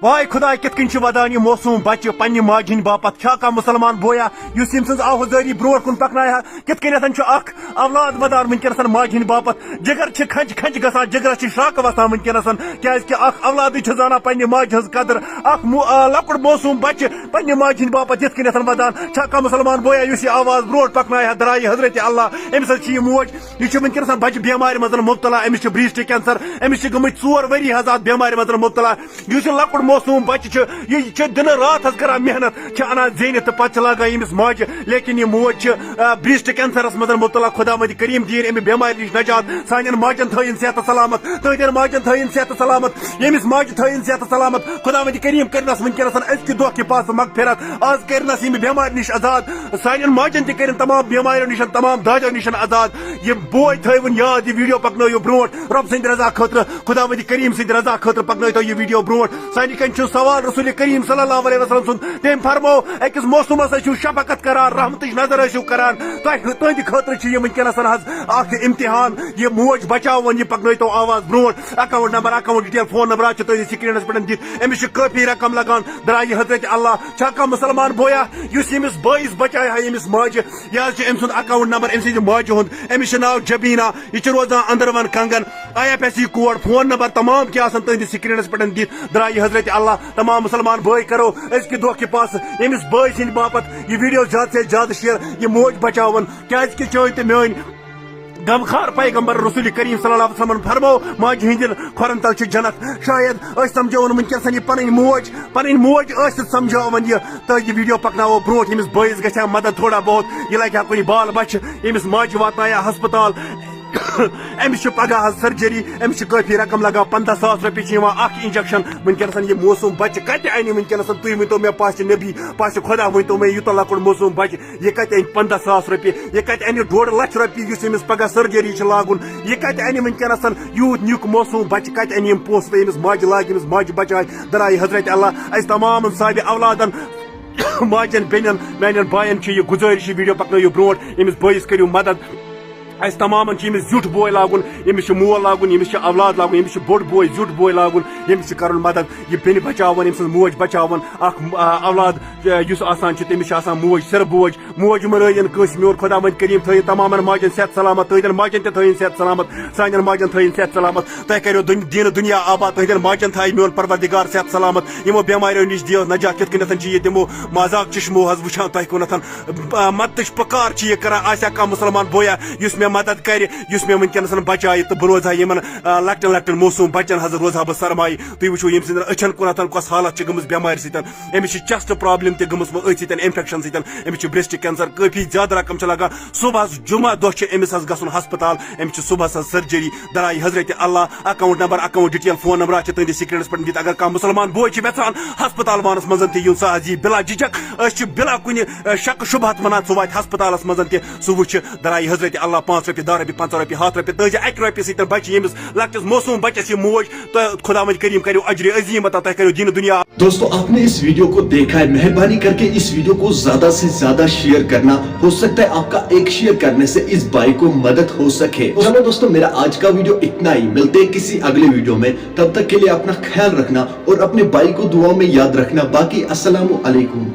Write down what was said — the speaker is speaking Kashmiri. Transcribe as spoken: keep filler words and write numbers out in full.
واے خداے، کِتھ کٔنۍ چھُ ودان یہِ معصوم بچہِ پننہِ ماجہِ ہٕنٛدِ باپتھ؟ چھا کانٛہہ مُسلمان بویا یُس ییٚمۍ سٕنٛز آہوزٲری برونٛٹھ کُن پکنایہِ ہا؟ کِتھ کٔنٮ۪تھ چھُ اکھ اولاد ودان وٕنکیٚنس ماجہِ ہٕنٛدِ باپتھ؟ جگر چھِ کھنٛچہِ کھنٛچہِ گژھان، جگرس چھِ شراکہٕ وسان وٕنکیٚنس، کیازِ کہِ اکھ اولادٕے چھُ زانان پننہِ ماجہِ ہٕنٛز قدر۔ اکھ مو-، آ، لۄکُٹ معصوم بچہِ پننہِ ماجہِ ہٕنٛدِ باپتھ یِتھ کٔنٮ۪تھ ودان۔ چھا کانٛہہ مُسلمان بویا یُس یہِ آواز برونٛٹھ پکنایہِ ہا؟ درایہِ حضرت اللہ، أمِس حظ چھِ یہِ موج، یہِ چھِ وٕنکیٚنس بچہِ بٮ۪مارِ منٛز مُبتلا، أمِس چھِ breast cancer، أمِس چھِ گٔمٕتۍ ژور ؤری حضرات بٮ۪مارِ منٛز مُبتلا۔ یُس یہِ لۄکُٹ معصوم بچہِ چھُ، یہِ چھُ دِنہٕ راتھ حظ کران محنت، چھِ انان زیٖنِتھ تہٕ پتہٕ چھِ لاگان ییٚمِس ماجہِ، لیکن یہِ موج چھِ، آ، breast cancerس منٛز مُبتلا۔ خداوندِ کریم دِیِن أمِس بٮ۪مارِ نِش نجات، سانٮ۪ن ماجن تھٲیِن صحت سلامت، تُہنٛدٮ۪ن ماجن تھٲیِن صحت سلامت، ییٚمِس ماجہِ تھٲیِن صحت سلامت۔ خداوندِ کریم کٔرِنس وٕنکیٚنس أزکہِ دۄہ کہِ پاسہٕ مغفرت، آز کٔرِنس ییٚمہِ بٮ۪مارِ نِش آزاد، سانٮ۪ن ماجن تہِ کٔرِن تمام بٮ۪مارٮ۪و نِش، تمام دادیو نِش آزاد۔ یہِ بوے تھٲیوُن یاد، یہِ video پکنٲیِو برونٛٹھ رۄب سٕنٛدِ رضا خٲطرٕ، خداوندِ کریم سٕنٛدِ رضا خٲطرٕ پکنٲیتو یہِ video برونٛٹھ۔ سانہِ کنۍ چھُ سوال رسول کریم صلی اللہ علیہ وسلم سُنٛد، تٔمۍ فرمو، أکِس معصومس ٲسِو شفقت کران، رحمتٕچ نظر ٲسِو کران، تۄہہِ، تُہنٛدِ خٲطرٕ چھُ یہِ وٕنکیٚنس حظ اکھ امتحان۔ یہِ موج بچاوُن، یہِ پکنٲیتو آواز برونٛٹھ۔ Account number، account detail، phone number حظ چھِ تُہنٛدِس screenس پٮ۪ٹھ دِتھ۔ أمِس چھِ کٲفی رقم لگان، درایہِ حضرت اللہ۔ چھا کانٛہہ مُسلمان بویا یُس ییٚمِس بٲیِس بچایہِ ہا ییٚمِس ماجہِ؟ یہِ حظ چھُ أمۍ سُنٛد account number، أمۍ سٕنٛزِ ماجہِ ہُنٛد۔ أمِس چھِ ناو جبینا، یہِ چھِ روزان أندروَن Kangan. I F S C code، phone number، تمام کینٛہہ آسان تُہنٛدِس screenس پٮ۪ٹھ دِتھ۔ درایہِ حضرت اللہ، تمام مُسلمان بٲے کرو أزکہِ دۄہ کہِ پاسہٕ ییٚمِس بٲے سٕنٛدِ باپتھ یہِ video زیادٕ سے زیادٕ share، یہِ موج بچاوُن، کیازِ کہِ چٲنۍ تہٕ میٲنۍ غمخار پیغمبر رسول کریم صلی اللہ علیہ وسلمن فرمو، ماجہِ ہٕنٛدٮ۪ن کھۄرن تل چھِ جنت۔ شاید أسۍ سمجھاوون وٕنکیٚنس یہِ پنٕنۍ موج، پنٕنۍ موج ٲسِتھ سمجھاوون یہِ، تہٕ یہِ video پکناوو برونٛٹھ۔ ییٚمِس بٲیِس گژھِ ہا مدد تھوڑا بہت، یہِ لگہِ ہا کُنہِ بال بچہِ، ییٚمِس ماجہِ واتنایہِ ہا ہسپتال۔ أمِس چھِ پگاہ حظ surgery، أمِس چھِ کٲفی رقم لگان، پنٛداہ ساس رۄپیہِ چھِ یِوان اکھ injection۔ وٕنکیٚنس یہِ معصوم بچہِ کتہِ انہِ وٕنکیٚنس؟ تُہۍ ؤنۍتو مےٚ، پاسہِ نبی، پاسہِ خدا، ؤنۍتو مےٚ، یوٗتاہ لۄکُٹ معصوم بچہِ، یہِ کتہِ انہِ پنٛداہ ساس رۄپیہِ؟ یہِ کتہِ انہِ ڈۄڈ لچھ رۄپیہِ یُس أمِس پگاہ surgery چھِ لاگُن؟ یہِ کتہِ انہِ وٕنکیٚنس یوٗت نیُک معصوم بچہِ؟ کتہِ انہِ یِم پونٛسہٕ تہٕ أمِس ماجہِ لاگہِ، أمِس ماجہِ بچاے؟ درایہِ حضرت اللہ، اسہِ تمام صاحبِ اولادن، ماجن، بیٚنٮ۪ن، میانٮ۪ن باین چھِ یہِ گُزٲرِش، یہِ video پکنٲیِو برونٛٹھ، أمِس بٲیِس کٔرِو مدد۔ اسہِ تمامن چھُ ییٚمِس زیُٹھ بوے لاگُن، ییٚمِس چھُ مول لاگُن، ییٚمِس چھُ اولاد لاگُن، ییٚمِس چھُ بوٚڑ بوے، زیُٹھ بوے لاگُن، ییٚمِس چھُ کرُن مدد۔ یہِ بیٚنہِ بچاوُن، أمۍ سٕنٛز موج بچاوُن۔ اکھ، آ، اولاد، آ، یُس آسان چھُ، تٔمِس چھِ آسان موج، سِر بوج۔ موج مہٕ رٲیِن کٲنٛسہِ۔ میون خدا وۄنۍ کریم تھٲیِن تمامن ماجن صحت سلامت، تُہنٛدٮ۪ن ماجن تہِ تھٲیِن صحت سلامت، سانٮ۪ن ماجن تھٲیِن صحت سلامت۔ تۄہہِ کریو دُن-، دیٖنہٕ دُنیا آباد، تُہنٛدٮ۪ن ماجن تھایہِ میون پروردگار صحت سلامت۔ یِمو بٮ۪ماریو نِش دِیو نجات۔ کِتھ کٔنٮ۪تھ چھِ یہِ تِمو مازاق چشمو حظ وٕچھان تۄہہِ کُنتھ، آ، مدتٕچ پکار چھِ یہِ کران۔ آسہِ ہا کانٛہہ مُسلمان بویا یُس مےٚ مدد کرِ، یُس مےٚ وٕنکیٚنس بچایہِ، تہٕ بہٕ روزٕ ہا یِمن، آ، لۄکٹٮ۪ن لۄکٹٮ۪ن معصوم بچن حظ روزٕ ہا بہٕ سرمایہِ۔ تُہۍ وٕچھِو ییٚمہِ سٕنٛدٮ۪ن أچھن کُنتھ کۄس حالت چھِ گٔمٕژ بٮ۪مارِ سۭتۍ۔ أمِس چھِ chest problem تہِ گٔمٕژ أتھۍ سۭتۍ، infection سۭتۍ۔ أمِس چھِ breast cancer، کٲفی زیادٕ رقم چھِ لگان۔ صبحس جمعہ دۄہ چھِ أمِس حظ گژھُن ہسپتال، أمِس چھِ صبحس حظ surgery۔ درایہِ حضرت اللہ، account number، account detail، phone number حظ چھِ تُہنٛدِس screenس پٮ۪ٹھ دِتھ۔ اگر کانٛہہ مُسلمان بوے چھِ یژھان ہسپتال وانس منٛز تہِ یُن، سُہ حظ یی بلا جھجک۔ أسۍ چھِ بلا کُنہِ، آ، شکہٕ شبہت ونان، سُہ واتہِ ہسپتالس منٛز تہِ، سُہ وٕچھِ۔ درایہِ حضرت اللہ، پانٛژھ رۄپیہِ، دَہ رۄپیہِ، پنٛژاہ رۄپیہِ، ہتھ رۄپیہِ، تُہنٛزِ اکہِ رۄپیہِ سۭتۍ بچہِ ییٚمِس لۄکٹِس معصوم بچس یہِ موج، تہٕ خداوند کریم کریو اجرِ عظیم عطا، تۄہہِ کریو دیٖنہٕ دُنیا۔ दोस्तों, आपने इस वीडियो को देखा है, मेहरबानी करके इस वीडियो को ज्यादा से ज्यादा शेयर करना। हो सकता है आपका एक शेयर करने से इस भाई को मदद हो सके। चलो दोस्तों, मेरा आज का वीडियो इतना ही। मिलते हैं किसी अगले वीडियो में, तब तक के लिए अपना ख्याल रखना और अपने भाई को दुआ में याद रखना। बाकी अस्सलाम वालेकुम।